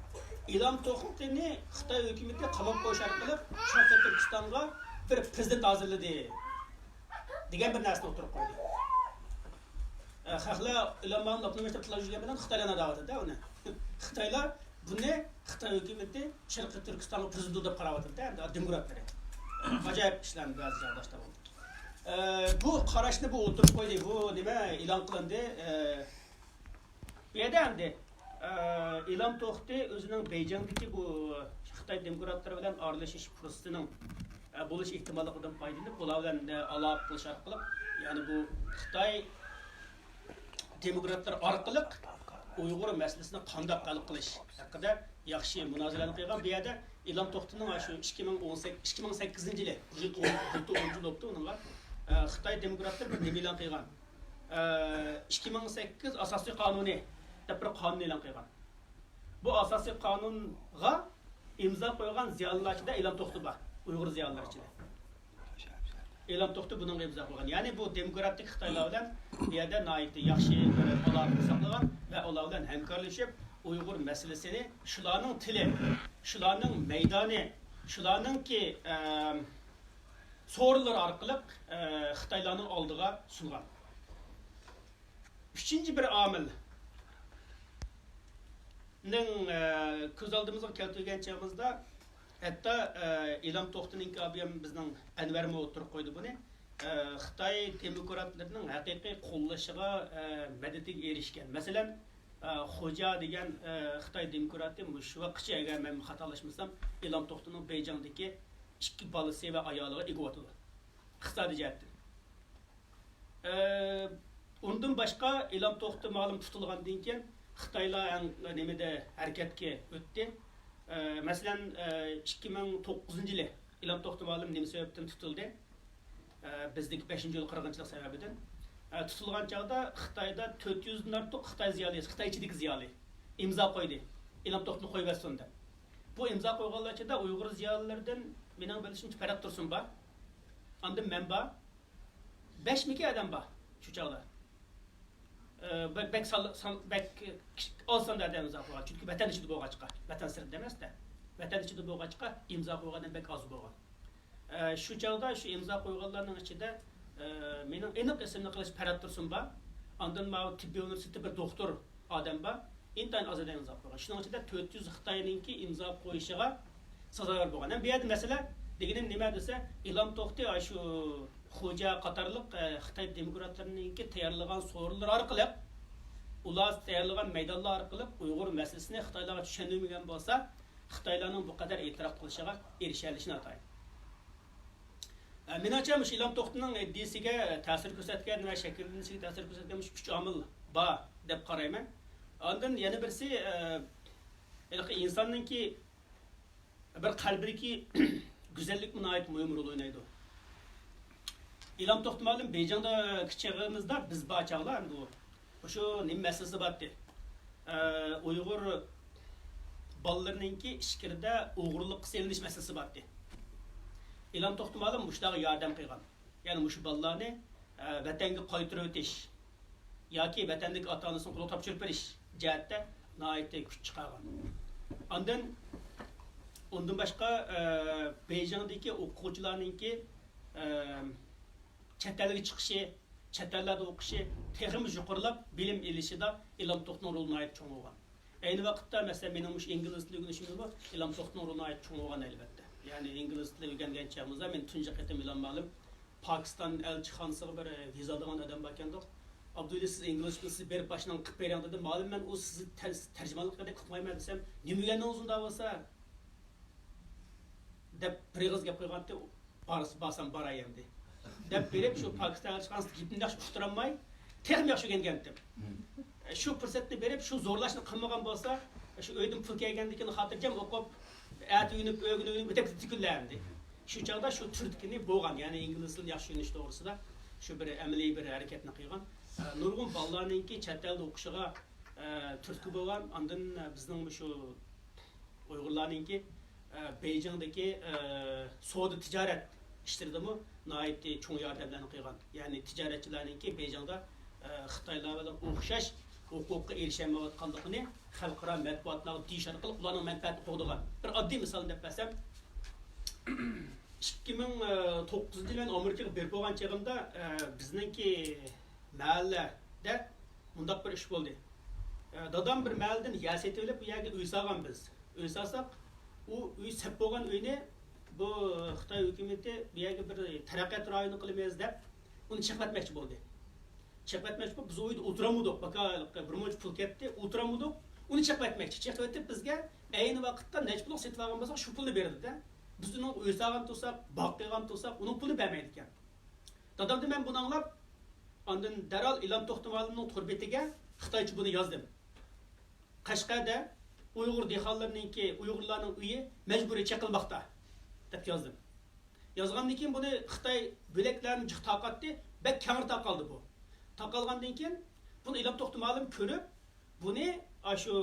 ئىلھام توختىنى خىتاي ھۆكۈمىتى قاماپ قويۇش ئارقىلىق شەرقىي تۈركىستانغا بىر پىرېزىدېنت ھازىرلىدى دېگەن بىر نەرسىنى ئوتتۇرىغا قويدى. ئە، خەقلەر ئىلھام مۇئەللىم ئاپتونوم رايوندا تىللاپ يۈرگەن بىلەن خىتايلار ناداۋاتىدۇ ئۇنى. خىتايلار بۇنى خىتاي ھۆكۈمىتى شەرقىي تۈركىستانغا پىرېزىدېنت دەپ قاراۋاتىدۇ، دېموكراتلىرى. ئاجايىپ ئىشلارنى بەزى جاغداشلار بولدى. ئە، بۇ قاراشنى بۇ ئوتتۇرىغا قويدى. بۇ نېمە ئېلان قىلىندى؟ ئە، بۇ يەردە ئەمدى، ئە، ئىلھام توختى ئۆزىنىڭ بېيجىڭدىكى بۇ خىتاي دېموكراتلىرى بىلەن ئارىلىشىش پۇرسىتىنىڭ، ئە، بولۇش ئېھتىماللىقىدىن پايدىلىنىپ، ئۇلار بىلەن، ئە، ئالاقە قىلىش ئارقىلىق، يەنى بۇ خىتاي دېموكراتلار ئارقىلىق ئۇيغۇر مەسىلىسىنى قانداق ھەل قىلىش ھەققىدە ياخشى مۇنازىرىلەرنى قىلغان. بۇ يەردە ئىلھام توختىنىڭ شۇ ئىككى مىڭ ئون سەككىز، ئىككى مىڭ سەككىزىنچى يىلى، بۇ يىل ئون، بۇ يىل ئون يىل بوپتۇ ئۇنىڭغا، ئە، خىتاي دېموكراتلىرى بىر نېمە ئېلان قىلغان؟ ئە، ئىككى مىڭ سەككىز ئاساسىي قانۇنى دەپ بىر قانۇن ئېلان قىلغان. بۇ ئاساسىي قانۇنغا ئىمزا قويغان زىيالىيلار ئىچىدە ئىلھام توختى بار، ئۇيغۇر زىيالىيلار ئىچىدە. ئىلھام توختى بۇنىڭغا ئىمزا قويغان. يەنى بۇ دېموكراتىك خىتايلار بىلەن بۇ يەردە ناھايىتى ياخشى بىر ئالاقە ساقلىغان ۋە ئۇلار بىلەن ھەمكارلىشىپ، ئۇيغۇر مەسىلىسىنى شۇلارنىڭ تىلى، شۇلارنىڭ مەيدانى، شۇلارنىڭكى، ئەم، سورۇنلىرى ئارقىلىق، ئە، خىتايلارنىڭ ئالدىغا سۇنغان. ئۈچىنچى بىر ئامىلنىڭ، ئە، كۆز ئالدىمىزغا كەلتۈرگەن چېغىمىزدا، ھەتتا، ئە، ئىلھام توختىنىڭكى ئابىيام بىزنىڭ ئەنۋەرمۇ ئوتتۇرىغا قويدى بۇنى. ئە، خىتاي دېموكراتلىرىنىڭ ھەقىقىي قوللىشىغا، ئە، مەدىتىگە ئېرىشكەن. مەسىلەن، ئە، خوجا دېگەن، ئە، خىتاي دېموكراتى مۇشۇ ۋاقىتقىچە، ئەگەر مەن خاتالاشمىسام، ئىلھام توختىنىڭ بېيجىڭدىكى ئىككى بالىسى ۋە ئايالىغا ئىگە بولۇۋاتىدۇ. ئىقتىسادىي جەھەتتىن. ئە، ئۇندىن باشقا ئىلھام توختى مەلۇم تۇتۇلغاندىن كېيىن خىتايلار ھەم نېمىدە ھەرىكەتكە ئۆتتى. ئە، مەسىلەن، ئە، ئىككى مىڭ توققۇزىنچى يىلى ئىلھام توختى مەلۇم نېمە سەۋەبتىن تۇتۇلدى؟ ئە، بىزدىكى بەشىنچى يول قىرغىنچىلىق سەۋەبىدىن. تۇتۇلغان چاغدا خىتايدا تۆت يۈزدىن ئارتۇق خىتاي زىيالىيسى، خىتاي ئىچىدىكى زىيالىي ئىمزا قويدى، ئىلھام توختىنى قويۇۋەتسۇن دەپ. بۇ ئىمزا قويغانلار ئىچىدە ئۇيغۇر زىيالىيلىرىدىن مېنىڭ بىلىشىمچە پەرھات تۇرسۇن بار، ئاندىن مەن بار، بەشمىكى ئادەم بار شۇ چاغدا. ئە، بە-، بەك سان، سان، بەك ئاز ساندا ئادەم ئىمزا قويغان. چۈنكى ۋەتەن ئىچىدە بولغاچقا، ۋەتەن سىرتىدا ئەمەس-دە. ۋەتەن ئىچىدە بولغاچقا ئىمزا قويغان ئادەم بەك ئاز بولغان. ئە، شۇ چاغدا شۇ ئىمزا قويغانلارنىڭ ئىچىدە، ئە، مېنىڭ ئېنىق ئېسىمدە قېلىش پەرھات تۇرسۇن بار. ئاندىن ماۋۇ تېببىي ئۇنىۋېرسىتېتتا بىر دوختۇر ئادەم بار. ئىنتايىن ئاز ئادەم ئىمزا قويغان. شۇنىڭ ئىچىدە تۆت يۈز خىتاينىڭكى ئىمزا قويۇشىغا سازاۋەر بولغان. ھەم بۇ يەردە مەسىلە دېگىنىم نېمە دېسە، ئىلھام توختى ئاشۇ خوجا قاتارلىق، ئە، خىتاي دېموكراتلىرىنىڭكى تەييارلىغان سورۇنلىرى ئارقىلىق، ئۇلار تەييارلىغان مەيدانلار ئارقىلىق ئۇيغۇر مەسىلىسىنى خىتايلارغا چۈشەندۈرمىگەن بولسا، خىتايلارنىڭ بۇ قەدەر ئېتىراپ قىلىشىغا ئېرىشەلىشى ناتايىن. ئە، مېنىڭچە، مۇشۇ ئىلھام توختىنىڭ ئىدىيىسىگە تەسىر كۆرسەتكەن ۋە شەكىللىنىشىگە تەسىر كۆرسەتكەن مۇشۇ ئۈچ ئامىل بار دەپ قارايمەن. ئاندىن يەنە بىرسى، ئە، ھېلىقى ئىنساننىڭكى بىر قەلبىدىكى گۈزەللىكمۇ ناھايىتى مۇھىم رول ئوينايدۇ. ئىلھام توختى مۇئەللىم بېيجىڭدىكى چېغىمىزدا بىز بار چاغلار ئەمدى ئۇ، ئۇ شۇ نېمە مەسىلىسى بارتتى. ئە، ئۇيغۇر بالىلىرىنىڭكى ئىچكىرىدە ئوغرىلىققا سېلىنىش مەسىلىسى بارتتى. ئىلھام توختى مۇئەللىم مۇشۇلارغا ياردەم قىلغان. يەنى مۇشۇ بالىلارنى، ئە، ۋەتەنگە قايتۇرۇۋېتىش ياكى ۋەتەندىكى ئاتا-ئانىسىنىڭ قولىغا تاپشۇرۇپ بېرىش جەھەتتە ناھايىتى كۈچ چىقارغان. ئاندىن، ئۇندىن باشقا، ئە، بېيجىڭدىكى ئوقۇغۇچىلارنىڭكى، ئە، چەت ئەلگە چىقىشى، چەت ئەللەردە ئوقۇشى تېخىمۇ يۇقىرىلاپ، بىلىم ئېلىشىدا ئىلھام توختىنىڭ رولى ناھايىتى چوڭ بولغان. ئەينى ۋاقىتتا، مەسىلەن، مېنىڭ مۇشۇ ئىنگلىز تىلى ئۆگىنىشىمدىمۇ ئىلھام توختىنىڭ رولى ناھايىتى چوڭ بولغان، ئەلۋەتتە. يەنى ئىنگلىز تىلى ئۆگەنگەن چېغىمىزدا مەن تۇنجى قېتىم ئىلھام مۇئەللىم پاكىستان ئەلچىخانىسىغا بىر ۋىزا ئالىدىغان ئادەم باركەندۇق. «ئابدۇللا، سىز ئىنگلىز تىلى، سىز بېرىپ باشلىنىڭ قىلىپ بېرىڭ» دېدى. «مۇئەللىم، مەن ئۇ سىزنى تەر-، تەرجىمانلىق قىلىپ قىلمايمەن» دېسەم، «نېمە ئۆگەندىڭىز ئۇنداق بولسا؟» دەپ بىر ئېغىز گەپ قىلغانتى، بارسا، بارسام باراي ئەمدى دەپ بېرىپ، شۇ پاكىستان ئەلچىخانىسىدا گېپىمنى ياخشى ئۇقتۇرالماي، تېخىمۇ ياخشى ئۆگەنگەنتىم. شۇ پۇرسەتنى بېرىپ، شۇ زورلاشنى قىلمىغان بولسا، شۇ ئۆيدىن پۇل كەلگەندىن كېيىن خاتىرجەم ئوقۇپ، ئەتە ئۆگىنىپ، ئۆگۈنۈپ، ئۆگۈنۈپ ئۆتەپ كېتىدىكەنلەر ئەمدى. شۇ چاغدا شۇ تۈرتكىنى بولغان، يەنى ئىنگلىز تىلىنى ياخشى ئۆگىنىش توغرىسىدا شۇ بىر ئەمەلىي بىر ھەرىكەتنى قىلغان. ئە، نۇرغۇن بالىلارنىڭكى چەت ئەلدە ئوقۇشىغا، ئە، تۈرتكە بولغان. ئاندىن، ئە، بىزنىڭ مۇشۇ ئۇيغۇرلارنىڭكى، ئە، بېيجىڭدىكى، ئە، سودا تىجارەت ئىشلىرىدىمۇ ناھايىتى چوڭ ياردەملەرنى قىلغان. يەنى تىجارەتچىلەرنىڭكى بېيجىڭدا، ئە، خىتايلار بىلەن ئوخشاش ھوقۇققا ئېرىشەلمەيۋاتقانلىقىنى خەلقئارا مەتبۇئاتلارغا دېيىش ئارقىلىق ئۇلارنىڭ مەنپەئەتىنى قوغدىغان. بىر ئاددىي مىسالنى دەپ بەرسەم، ئىككى مىڭ توققۇزىنچى يىلى مەن ئامېرىكىغا بېرىپ بولغان چېغىمدا، ئە، بىزنىڭكى مەھەللىدە مۇنداق بىر ئىش بولدى. ئە، دادام بىر مەھەللىدىن يەر سېتىۋېلىپ، بۇ يەرگە ئۆي سالغان بىز. ئۆي سالساق، ئۇ ئۆي سەپ بولغان ئۆينى بۇ خىتاي ھۆكۈمىتى بۇ يەرگە بىر تەرەققىيات رايونى قىلىمىز دەپ، ئۇنى چېقىۋەتمەكچى بولدى. چېقىۋەتمەكچى بولۇپ، بىز ئۇ ئۆيدە ئولتۇرالمىدۇق. باكا بىر مۇنچە پۇل كەتتى، ئولتۇرالمىدۇق. ئۇنى چېقىۋەتمەكچى. چېقىۋېتىپ، بىزگە ئەينى ۋاقىتتا نەچچە پۇلغا سېتىۋالغان بولساق، شۇ پۇلنى بېرىدۇ-دە. بىز ئۇنىڭ ئۆي سالغان تۇرساق، باغ قىلغان تۇرساق، ئۇنىڭ پۇلىنى بەرمەيدىكەن. دادامدىن مەن بۇنى ئاڭلاپ، ئاندىن دەرھال ئىلھام توختى مۇئەللىمنىڭ تور بېتىگە خىتايچە بۇنى يازدىم. «قەشقەردە ئۇيغۇر دېھقانلىرىنىڭكى، ئۇيغۇرلارنىڭ ئۆيى مەجبۇرىي چېقىلماقتا» دەپ يازدىم. يازغاندىن كېيىن بۇنى خىتاي بۆلەكلەرنى جىق تارقاتتى، بەك كەڭرى تارقالدى بۇ. تارقالغاندىن كېيىن بۇنى ئىلھام توختى مۇئەللىم كۆرۈپ، بۇنى ئاشۇ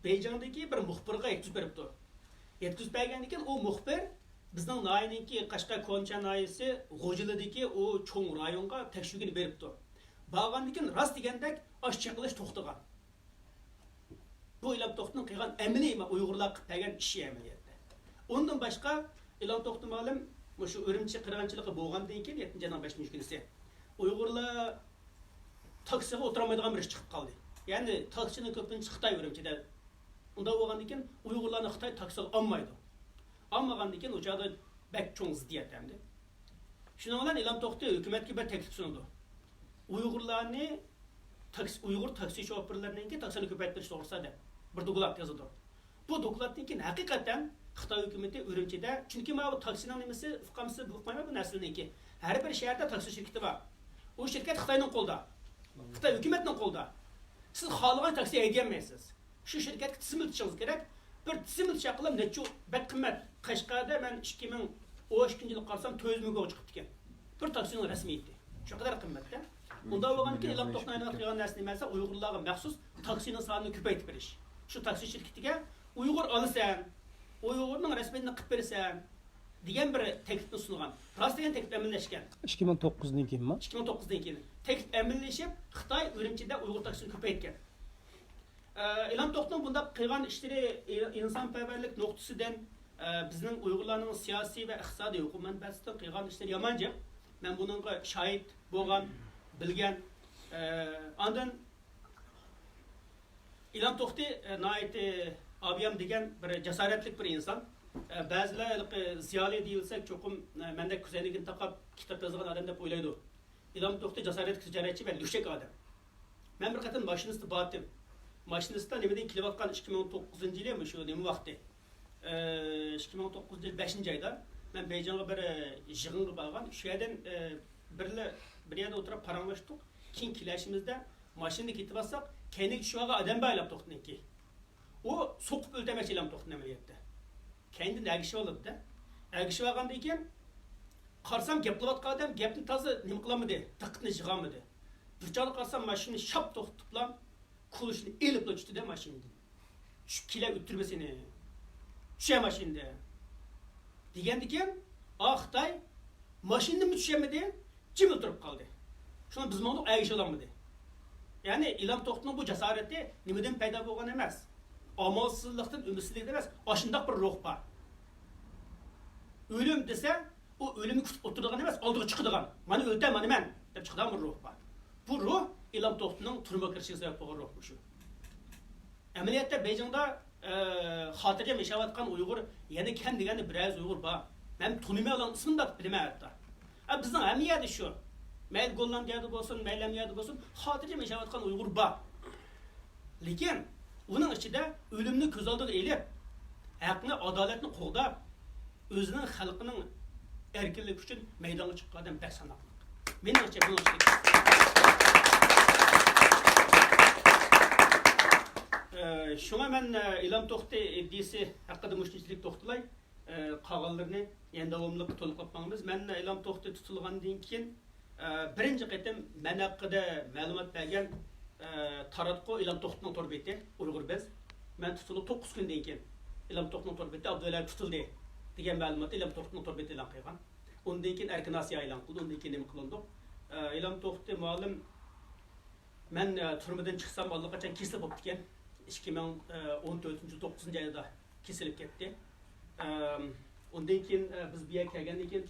بېيجىڭدىكى بىر مۇخبىرغا يەتكۈزۈپ بېرىپتۇ. يەتكۈزۈپ بەرگەندىن كېيىن ئۇ مۇخبىر بىزنىڭ ناھىيەنىڭكى، قەشقەر كونچا ناھىيەسى غوجىلىدىكى ئۇ چوڭ رايونغا تەكشۈرگىلى بېرىپتۇ. بارغاندىن كېيىن راست دېگەندەك ئاشۇ چېقىلىش توختىغان. بۇ ئىلھام توختىنىڭ قىلغان ئەمەلىي، ئۇيغۇرلار قىلىپ بەرگەن ئىشى ئەمەلىيەتتە. ئۇندىن باشقا، ئىلھام توختى مۇئەللىم مۇشۇ ئۈرۈمچى قىرغىنچىلىقى بولغاندىن كېيىن، يەتتىنچى ئاينىڭ بەشىنچى كۈنىسى ئۇيغۇرلار تاكسىغا ئولتۇرالمايدىغان بىر ئىش چىقىپ قالدى. يەنى تاكسىنىڭ كۆپىنچىسى خىتاي ئۈرۈمچىدە. ئۇنداق بولغاندىن كېيىن ئۇيغۇرلارنى خىتاي تاكسىغا ئالمايدۇ. ئالمىغاندىن كېيىن ئۇ چاغدا بەك چوڭ زىددىيەت ئەمدى. شۇنىڭ بىلەن ئىلھام توختى ھۆكۈمەتكە بىر تەكلىپ سۇنىدۇ. ئۇيغۇرلارنى تاكسى، ئۇيغۇر تاكسى شوپۇرلىرىنىڭكى تاكسىنى كۆپەيتىش توغرىسىدا دەپ بىر دوكلات يازىدۇ. بۇ دوكلاتتىن كېيىن ھەقىقەتەن خىتاي ھۆكۈمىتى ئۈرۈمچىدە، چۈنكى ماۋۇ تاكسىنىڭ نېمىسى، ئۇقامسىز بولۇپ قالمايدۇ نەرسىلىرىنىڭكى. ھەر بىر شەھەردە تاكسى شىركىتى بار. ئۇ شىركەت خىتاينىڭ قولىدا. خىتاي ھۆكۈمەتنىڭ قولىدا. سىز خالىغان تاكسى ھەيدىيەلمەيسىز. شۇ شىركەتكە تىزىم ئۆتۈشىڭىز كېرەك. بىر تىزىم ئۆتۈش ھەققىلا نەچچە، بەك قىممەت. قەشقەردە مەن ئىككى مىڭ ئون ئىككىنچى يىلى قارىسام، تۆت يۈز مىڭ كوي چىقىپتىكەن. بىر تاكسىنىڭ رەسمىيىتى. شۇ قەدەر قىممەتتە. ئۇنداق بولغاندىكىن ئىلام توختىنىڭ قىلغان نەرسىسى نېمە دېسە، ئۇيغۇرلارغا مەخسۇس تاكسىنىڭ سانىنى كۆپەيتىپ بېرىش. شۇ تاكسى شىركىتىگە ئۇيغۇر ئالىسەن، ئۇيغۇرنىڭ رەسمىيىتىنى قىلىپ بېرىسەن دېگەن بىر تەكلىپنى سۇنغان. راست دېگەن تەكلىپ ئەمەلىيلەشكەن. ئىككى مىڭ توققۇزدىن كېيىنمۇ؟ ئىككى مىڭ توققۇزدىن كېيىن. تەكلىپ ئەمەلىيلىشىپ، خىتاي ئۈرۈمچىدە ئۇيغۇر تاكسىنى كۆپەيتكەن. ئە، ئىلام توختىنىڭ بۇنداق قىلغان ئىشلىرى ئى-، ئىنسانپەرۋەرلىك نۇقتىسىدىن، ئە، بىزنىڭ ئۇيغۇرلارنىڭ سىياسىي ۋە ئىقتىسادىي ھوقۇق مەنپەئەتىدىن قىلغان ئىشلىرى يامان جىق. مەن بۇنىڭغا شاھىت بولغان، بىلگەن. ئە، ئاندىن ئىلام توختى، ئە، ناھايىتى ئابىيام دېگەن بىر جاسارەتلىك بىر ئىنسان. ئە، بەزىلەر ھېلىقى زىيالىي دېيىلسەك، چوقۇم، ئە، مەندەك كۆزەينىكىنى تاقاپ كىتاب يازغان ئادەم دەپ ئويلايدۇ. ئىلام توختى جاسارەتلىك تىجارەتچى ۋە لۈكچەك ئادەم. مەن بىر قېتىم ماشىنىسىدا بارتىم. ماشىنىسىدا نېمىدىن كېلىۋاتقان، ئىككى مىڭ توققۇزىنچى يىلى مۇشۇ نېمە ۋاقتى؟ ئىككى مىڭ توققۇزىنچى يىل بەشىنچى ئايدا مەن بېيجىڭغا بىر، ئە، يىغىنغا بارغان. شۇ يەردىن، ئە، بىرلا، بىر يەردە ئولتۇرۇپ پاراڭلاشتۇق. كېيىن كېلىشىمىزدە ماشىنىدا كېتىۋاتساق، كەينىگە چۈشۈۋالغان ئادەم بار ئىلام توختىنىڭكى. ئۇ سوقۇپ ئۆلتۈرمەكچى ئىلام توختىنى ئەمەلىيەتتە. كەينىدىن ئەگىشىۋالىدۇ-دە. ئەگىشىۋالغاندىن كېيىن قارىسام، گەپ قىلىۋاتقان ئادەم گەپنى تازا نېمە قىلالمىدى، دىققىتىنى يىغالمىدى. بىر چاغدا قارىسام، ماشىنىنى شاپ توختىتىپلا، كۇلۇشنى ئېلىپلا چۈشتى-دە ماشىنىدىن. چۈشۈپ كېلە ئۆتتۈرمە سېنى. چۈشە ماشىنىدىن. دېگەندىكىن، ئا خىتاي ماشىنىدىنمۇ چۈشەلمىدى، جىم ئولتۇرۇپ قالدى. شۇڭا بىز ماڭدۇق، ئەگىشىۋالالمىدى. يەنى ئىلام توختىنىڭ بۇ جاسارىتى نېمىدىن پەيدا بولغان ئەمەس. ئامالسىزلىقتىن، ئۈمىدسىزلىكتىن ئەمەس، ئاشۇنداق بىر روھ بار. ئۆلۈم دېسە، ئۇ ئۆلۈمنى كۈتۈپ ئولتۇرىدىغان ئەمەس، ئالدىغا چىقىدىغان، مانا ئۆلتە، مانا مەن دەپ چىقىدىغان بىر روھ بار. بۇ روھ ئىلام توختىنىڭ تۈرمىگە كىرىشىگە سەۋەب بولغان روھ مۇشۇ. ئەمەلىيەتتە بېيجىڭدا، ئە، خاتىرجەم ياشاۋاتقان ئۇيغۇر يەنە كەم دېگەندە بىرەر يۈز ئۇيغۇر بار. مەن تونۇيمەن ئۇلارنىڭ ئىسمىنى دەپ بىلىمەن ھەتتا. ئە، بىزنىڭ ھەممە يەردە شۇ. مەيلى گوللاندىيەدە بولسۇن، مەيلى ھەممە يەردە بولسۇن، خاتىرجەم ياشاۋاتقان ئۇيغۇر بار. لېكىن ئۇنىڭ ئىچىدە ئۆلۈمنى كۆز ئالدىغا ئېلىپ، ھەقنى، ئادالەتنى قوغداپ، ئۆزىنىڭ خەلقىنىڭ ئەركىنلىكى ئۈچۈن مەيدانغا چىققان ئادەم بەك ساناقلىق. مېنىڭچە بۇنىڭ ئىچىدە. ئە، شۇڭا مەن، ئە، ئىلام توختى ئىدىيىسى ھەققىدە مۇشۇنچىلىك توختىلاي. ئە، قالغانلىرىنى يەنە داۋاملىق تولۇقلاپ ماڭىمىز. مەن ئىلام توختى تۇتۇلغاندىن كېيىن، ئە، بىرىنچى قېتىم مەن ھەققىدە مەلۇمات بەرگەن، ئە، تاراتقۇ ئىلام توختىنىڭ تور بېتى، ئۇيغۇر بىز. مەن تۇتۇلۇپ توققۇز كۈندىن كېيىن ئىلام توختىنىڭ تور بېتى ئابدۇللا تۇتۇلدى دېگەن مەلۇماتنى ئىلام توختىنىڭ تور بېتى ئېلان قىلغان. ئۇندىن كېيىن ئەركىن ئاسىيا ئېلان قىلدى، ئۇندىن كېيىن نېمە قىلىندۇق؟ ئە، ئىلام توختى مۇئەللىم مەن، ئە، تۈرمىدىن چىقسام ئاللىقاچان كېسىلىپ بوپتىكەن. ئىككى مىڭ ئون تۆتىنچى يىل توققۇزىنچى ئايدا كېسىلىپ كەتتى. ئەم، ئۇندىن كېيىن، ئە، بىز بۇ يەرگە كەلگەندىن كېيىن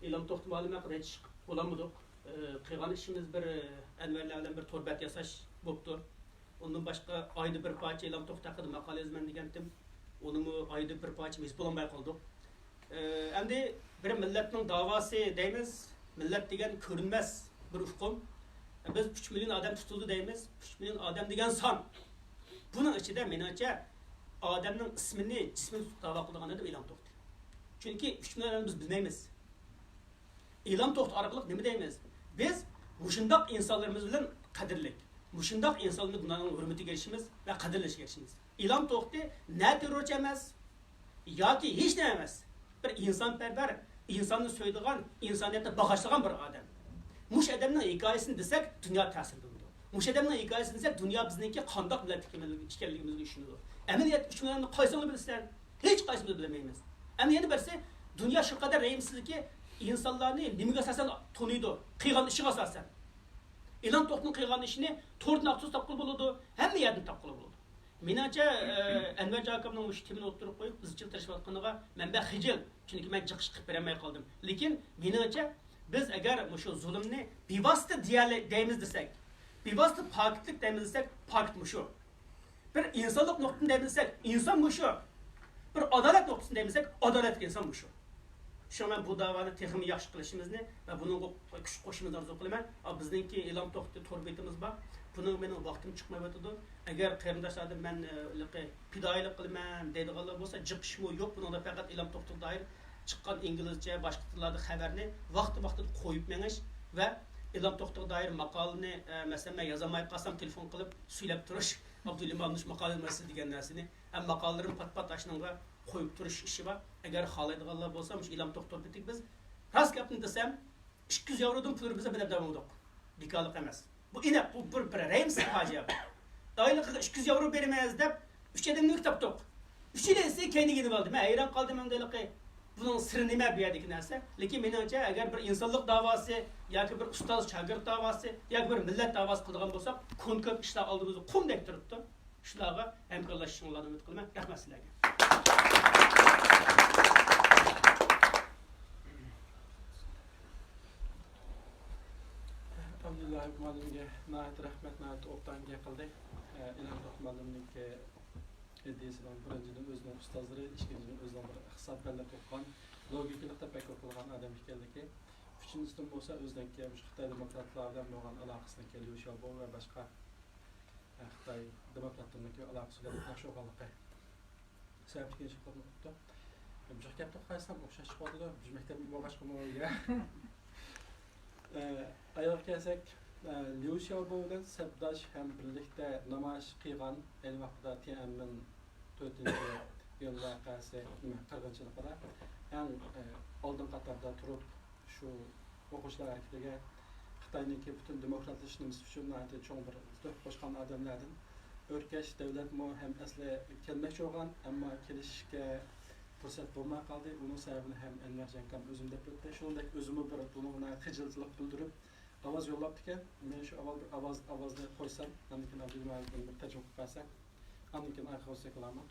ئىلام توختى مۇئەللىم ھەققىدە ھېچ بولالمىدۇق. ئە، قىلغان ئىشىمىز بىر، ئە، ئەنۋەرلەر بىلەن بىر تور بەت ياساش بوپتۇ. ئۇندىن باشقا ئايدا بىر پارچە ئىلام توختى ھەققىدە ماقالە يازىمەن دېگەنتىم. ئۇنىمۇ ئايدا بىر پارچە يېزىپ بولالماي قالدۇق. ئە، ئەمدى بىر مىللەتنىڭ داۋاسى دەيمىز، مىللەت دېگەن كۆرۈنمەس بىر ئۇقۇم. بىز ئۈچ مىليون ئادەم تۇتۇلدى دەيمىز، ئۈچ مىليون ئادەم دېگەن سان. بۇنىڭ ئىچىدە مېنىڭچە ئادەمنىڭ ئىسمىنى، جىسمىنى تۇتۇپ داۋا قىلىدىغان ئادەم ئىلام توختى. چۈنكى ئۈچ مىليون ئادەمنى بىز بىلمەيمىز. ئىلام توختى ئارقىلىق نېمە دەيمىز؟ بىز مۇشۇنداق ئىنسانلىرىمىز بىلەن قەدىرلىك، مۇشۇنداق ئىنسانلىرىمىز بىلەن ھۆرمىتىگە ئېرىشىمىز ۋە قەدىرلىشىگە ئېرىشىمىز. ئىلام توختى نە تېررورچى ئەمەس، ياكى ھېچ نېمە ئەمەس. بىر ئىنسانپەرۋەر، ئىنساننى سۆيىدىغان، ئىنسانىيەتنى باغاشلىغان بىر ئادەم. مۇشۇ ئادەمنىڭ ھېكايىسىنى دېسەك، دۇنيا تەسىرلىنىدۇ. مۇشۇ ئادەمنىڭ ھېكايىسىنى دېسەك، دۇنيا بىزنىڭكى قانداق مىللەت ئىكەنلىكىمىزگە ئىشىنىدۇ. ئەمەلىيەتتە ئۈچ مىليوننى قايسىڭلار بىلىسەن؟ ھېچ قايسىمىز بىلمەيمىز. ئەمدى يەنە بىرسى، دۇنيا شۇ قەدەر رەھىمسىزكى، ئىنسانلارنى نېمىگە ئاساسەن تونۇيدۇ؟ قىلغان ئىشىغا ئاساسەن. ئىلام توختىنىڭ قىلغان ئىشىنى توردىن ئاخسىز تاپقىلى بولىدۇ، ھەممە يەردىن تاپقىلى بولىدۇ. مېنىڭچە، ئە، ئەنۋەرجان ئاكامنىڭ مۇشۇ تېمىنى ئوتتۇرىغا قويۇپ، ئىزچىل تىرىشىۋاتقىنىغا مەن بەك خىجىل. چۈنكى مەن جىق ئىش قىلىپ بېرەلمەي قالدىم. لېكىن مېنىڭچە، بىز ئەگەر مۇشۇ زۇلۇمنى بىۋاسىتە دېيەلەي-، دەيمىز دېسەك، بىۋاسىتە پاكىتلىك دەيمىز دېسەك، پاكىت مۇشۇ. بىر ئىنسانلىق نۇقتىدىن دەيمىز دېسەك، ئىنسان مۇشۇ. بىر ئادالەت نۇقتىسىدىن دەيمىز دېسەك، ئادالەتلىك ئىنسان مۇشۇ. شۇڭا مەن بۇ داۋانى تېخىمۇ ياخشى قىلىشىمىزنى ۋە بۇنىڭغا كۈچ قوشۇشىمىزنى ئارزۇ قىلىمەن. ئا، بىزنىڭكى ئىلام توختى تور بېتىمىز بار. بۇنىڭغا مېنىڭ ۋاقتىم چىقمايۋاتىدۇ. ئەگەر قېرىنداشلاردىن مەن، ئە، ھېلىقى پىدائىيلىق قىلىمەن دەيدىغانلار بولسا، جىق ئىشمۇ يوق. بۇنىڭدا پەقەت ئىلام توختىغا دائىر چىققان ئىنگلىزچە، باشقا تىللاردا خەۋەرنى ۋاقتى ۋاقتىدا قويۇپ مېڭىش ۋە ئىلام توختىغا دائىر ماقالىنى، ئە، مەسىلەن، مەن يازالماي قالسام تېلېفون قىلىپ سۈيلەپ تۇرۇش. ئابدۇلىم ئابدۇش ماقالە يازمايسىز دېگەن نەرسىنى ھەم ماقالىلىرىمنى پات-پات ئاشۇنىڭغا قويۇپ تۇرۇش ئىشى بار. ئەگەر خالايدىغانلار بولسا، مۇشۇ ئىلام توختى تور بېتىگە بىز، راست گەپنى دېسەم، ئىككى يۈز ياۋرودىن پۇل بېرىپ بىز بىر نەرسە ئالمىدۇق. بىكارلىق ئەمەس. بۇ ئېنىق، بۇ بىر، بىر رەھىمسىز پاجىئە. ئايلىقىغا ئىككى يۈز ياۋرو بېرىمىز دەپ، ئۈچ ئادەمنى تاپتۇق. ئۈچىلىسى كەينىگە يېنىۋالدى. مەن ھەيران قالدىم ئەمدى ھېلىقى. بۇنىڭ سىرى نېمە بۇ يەردىكى نەرسە؟ لېكىن مېنىڭچە، ئەگەر بىر ئىنسانلىق داۋاسى ياكى بىر ئۇستاز شاگىرت داۋاسى ياكى بىر مىللەت داۋاسى قىلىدىغان بولساق، كونكرېت ئىشلار ئالدىمىزدا قۇمدەك تۇرۇپتۇ. شۇلارغا ھەمكارلىشىشىڭلارنى ئۈمىد قىلىمەن. رەھمەت سىلەرگە. ئابدۇللا مۇئەللىمگە ناھايىتى رەھمەت، ناھايىتى ئوبدان گەپ قىلدى. ئىلھام توختى مۇئەللىمنىڭكى ئىدىيىسىنىڭ بىرىنچىدىن ئۆزىنىڭ ئۇستازلىرى، ئىككىنچىدىن ئۆزىنىڭ بىر ئىقتىساد پەنلىرىنى ئوقۇغان، لوگىكىلىق تەپەككۇر قىلغان ئادەم ئىكەنلىكى، ئۈچىنچىسىدىن بولسا ئۆزىنىڭكى مۇشۇ خىتاي دېموكراتلار بىلەن بولغان ئالاقىسىنىڭكى ليۇ شياۋبو ۋە باشقا خىتاي دېموكراتلىرىنىڭكى ئالاقىسى بىلەن تەڭ شۇغۇللۇقى سەۋەبلىكىنى ئىشقىلىپ قوپتۇ. بۇ گەپنى قايسام ئوخشاش چىقىۋاتىدۇ. بىر مەكتەپنى بولغاچقىمۇ يا. ئاياغ كەلسەك، ليۇ شياۋبو بىلەن سەپداش ھەم بىرلىكتە نامايىش قىلغان، ئەينى ۋاقتىدا تيەنئەنمېن تۆتىنچى ئىيۇن ۋەقەسى، نېمە، قىرغىنچىلىقىدا ئەڭ ئالدىن قاتاردا تۇرۇپ، شۇ ئوقۇغۇچىلار ھەرىكىتىگە خىتاينىڭكى پۈتۈن دېموكراتلىشىش نېمىسى ئۈچۈن ناھايىتى چوڭ بىر تۆھپە قوشقان ئادەملەردىن. ئۆركەش دەۋلەتمۇ ھەم ئەسلى كەلمەكچى بولغان، ئەمما كېلىشىشكە پۇرسەت بولماي قالدى. ئۇنىڭ سەۋەبىنى ھەم ئەنۋەرجان ئاكام ئۆزۈم دەپ ئۆتتى. شۇنىڭدەك ئۆزىمۇ بىر بۇنىڭغا ناھايىتى خىجىلچىلىق بىلدۈرۈپ، ئاۋاز يوللاپتىكەن. مەن شۇ ئاۋۋال بىر ئاۋاز، ئاۋازنى قويسام، ئاندىن كېيىن ئابدۇللا مۇئەللىم بىر تەرجىمە قىلىپ بەرسە، ئاندىن كېيىن ئايقىغا ئۆتسەك بولامۇ؟